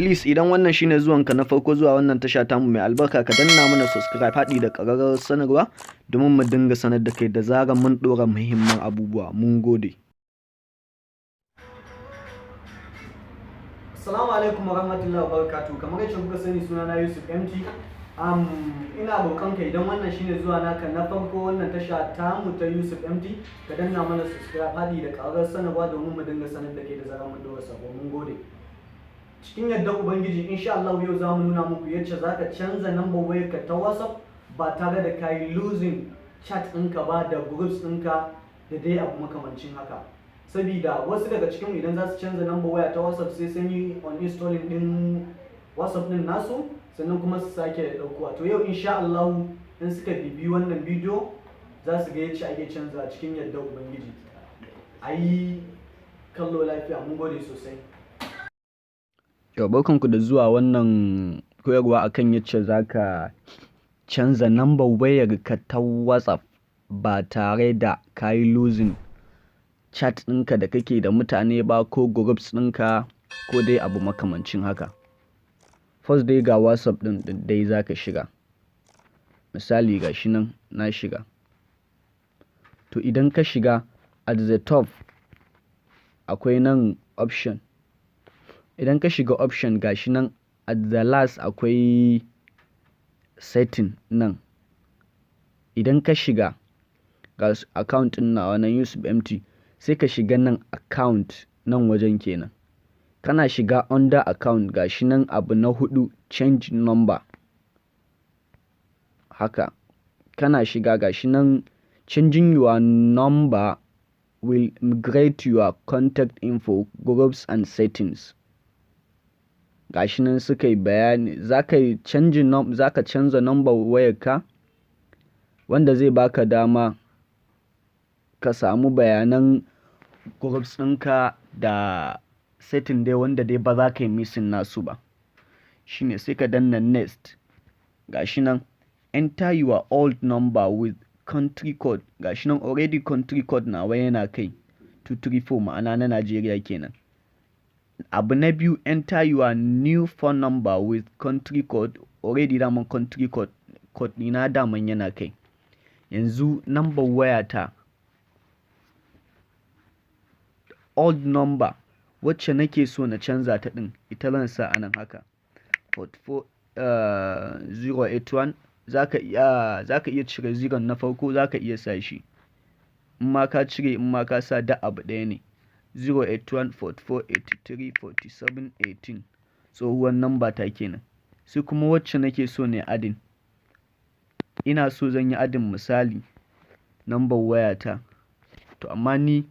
Please, idan wannan shine zuwanka na farko zuwa wannan tasha tamu mai albarka, ka danna mana subscribe haɗi da ƙararrawar sanarwa domin mu dinga sanar da kai da zarar mun ɗora muhimman abubuwa. Mun gode. Assalamu alaikum wa rahmatullahi wa barakatuh. Kamar yadda kuka sani, suna na Yusuf MT. Ina roƙon ka, idan wannan shine zuwa naka na farko wannan tasha tamu ta Yusuf MT, ka danna mana subscribe haɗi da ƙararrawar sanarwa domin mu dinga sanar da kai da zarar mun ɗora sabo. Mun gode. Cikin yardar Ubangiji, insha Allah yau za mu nuna muku yacce za ka canza number wayarka ta WhatsApp ba tare da ka yi losing chat ɗinka ba da groups ɗinka da dai abu makamancin haka. Sabida wasu daga cikin idan za su canza number waya ta WhatsApp, sai sun yi uninstalling ɗin WhatsApp ɗin nasu, sannan kuma su sake ɗaukowa. To yau, insha Allah, in suka bibi wannan bidiyo, za su ga yacce ake canza cikin yardar Ubangiji. A yi kallo lafiya, mun gode sosai. Yau, barkanku da zuwa wannan koyarwa akan yacce za ka canza number wayarka ta WhatsApp ba tare da ka yi losing chat ɗinka da kake da mutane ba, ko groups ɗinka, ko dai abu makamancin haka. First dai, ga WhatsApp ɗin dai za ka shiga. Misali, ga shi nan na shiga. To idan ka shiga, at the top akwai nan option. Idan ka shiga option, ga shi nan at the last akwai setting nan. Idan ka shiga, ga account ɗin nawa nan, Yusuf MT, sai ka shiga nan account nan wajen kenan. Kana shiga under account, ga shi nan abu na huɗu, change number. Haka kana shiga, ga shi nan, "Changing your number will migrate your contact info, groups and settings." Gashi nan suka yi bayani, za ka yi canjin, za ka canza number wayarka wanda zai baka dama ka samu bayanan groups ɗinka da setting dai wanda dai ba za ka yi missing nasu ba. Shine sai ka danna next. Gashi nan, "Enter your old number with country code." Gashi nan already country code nawa yana kai 234, ma'ana na Najeriya kenan. Abu na biyu, "Enter your new phone number with country code." Already daman country code ɗina daman yana kai. Yanzu number wayata, old number wacce nake so na canza ta ɗin, ita zan sa a nan haka. 44 081. Za ka iya cire zero na farko, za ka iya sa shi. In ma ka cire, in ma ka sa, duk abu ɗaya ne. 081 44 83 47 18, tsohuwar number ta kenan. Sai kuma wacce nake so ne adding. Ina so zan yi adding, misali, number wayata. To amma ni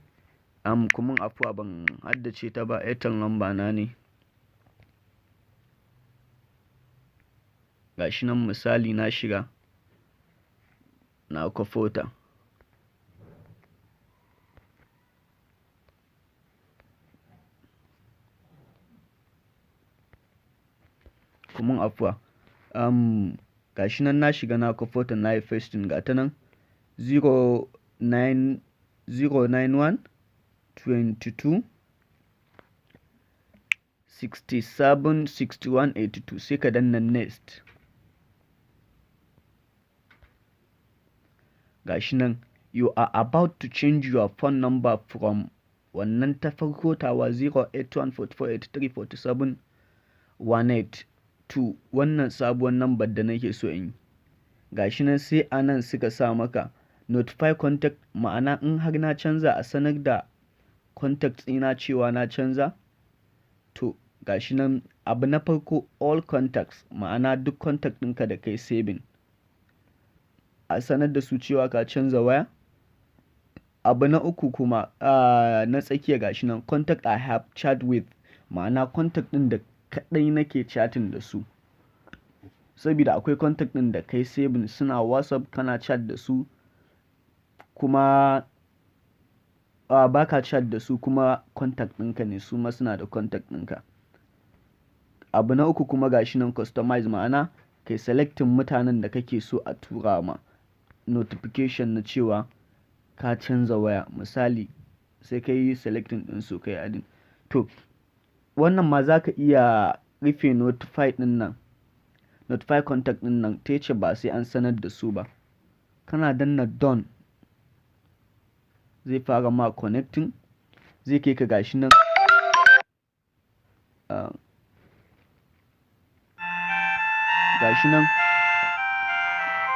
kuma afuwa, ban haddace ta ba, Airtel number na ne. Gashi nan, misali, na shiga na kwafo ta. Ku mun afuwa. Gashi nan na shiga na kwafo ta, na yi pasting, ga ta nan, 09091 22 67 61 82. Sai ka danna next. Gashi nan, "You are about to change your phone number from" wannan ta farko tawa, 081 44 83 47 18, to wannan sabuwar number da nake so in yi. Gashi nan, sai a nan suka sa maka notify contact, ma'ana in har na canza, a sanar da contact ɗina cewa na canza. To gashi nan, abu na farko, all contacts, ma'ana duk contact ɗinka da kai saving, a sanar da su cewa ka canza waya. Abu na uku kuma, na tsakiya, gashi nan, contact I have chat with, ma'ana contact ɗin da kaɗai nake chatting da su. Saboda akwai contact ɗin da kai saving suna WhatsApp, kana chat da su, kuma baka chat da su, kuma contact ɗinka ne, su ma suna da contact ɗinka. Abu na uku kuma, gashi nan, customize, ma'ana kai selecting mutanen da kake so a tura ma notification na cewa ka canza waya. Misali, sai ka yi selecting ɗin su, kai adding. To wannan ma za ka iya Rufe notify ɗin nan, notify contact ɗin nan, ta ce ba sai an sanar da su ba. Kana danna done, zai fara ma connecting, zai kai ka, gashi nan. Gashi nan,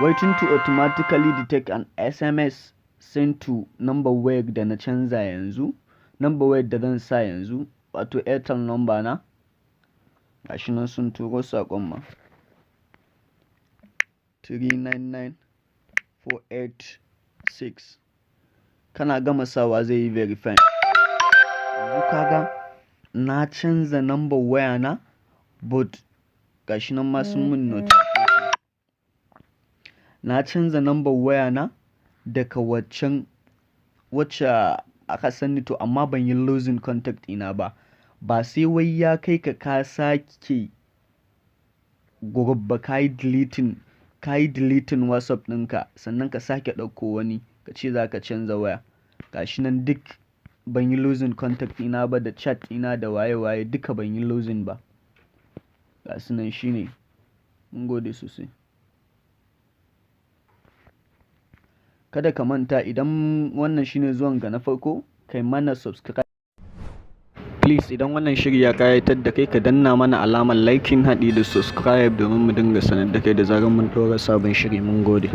"Waiting to automatically detect an SMS sent to number wayar da na canza yanzu, number wayar da zan sa yanzu, wato Airtel number na. Gashi nan sun turo saƙon ma, 399486. Kana gama sawa zai yi verify. Yanzu kaga na canza number waya na, but gashi nan ma sun mun notification. Na canza number waya na daga waccan wacce aka sani, to amma ban yi losing contact ɗina ba. Ba sai wai ya kai ka ka sake group ba, ka yi deleting WhatsApp ɗinka, sannan ka sake ɗauko wani ka ce za ka canza waya. Gashi nan, duk ban yi losing contact ɗina ba, da chat ɗina da waye waye duka ban yi losing ba. Gasu nan, shine. Mun gode sosai. Kada ka manta, idan wannan shine zuwanka na farko, kai mana subscribe. Please, idan wannan shiri ya kayatar da kai, ka danna mana alamar liking haɗi da subscribe domin mu dinga sanar da kai da zarar mun ɗora sabon shiri. Mun gode.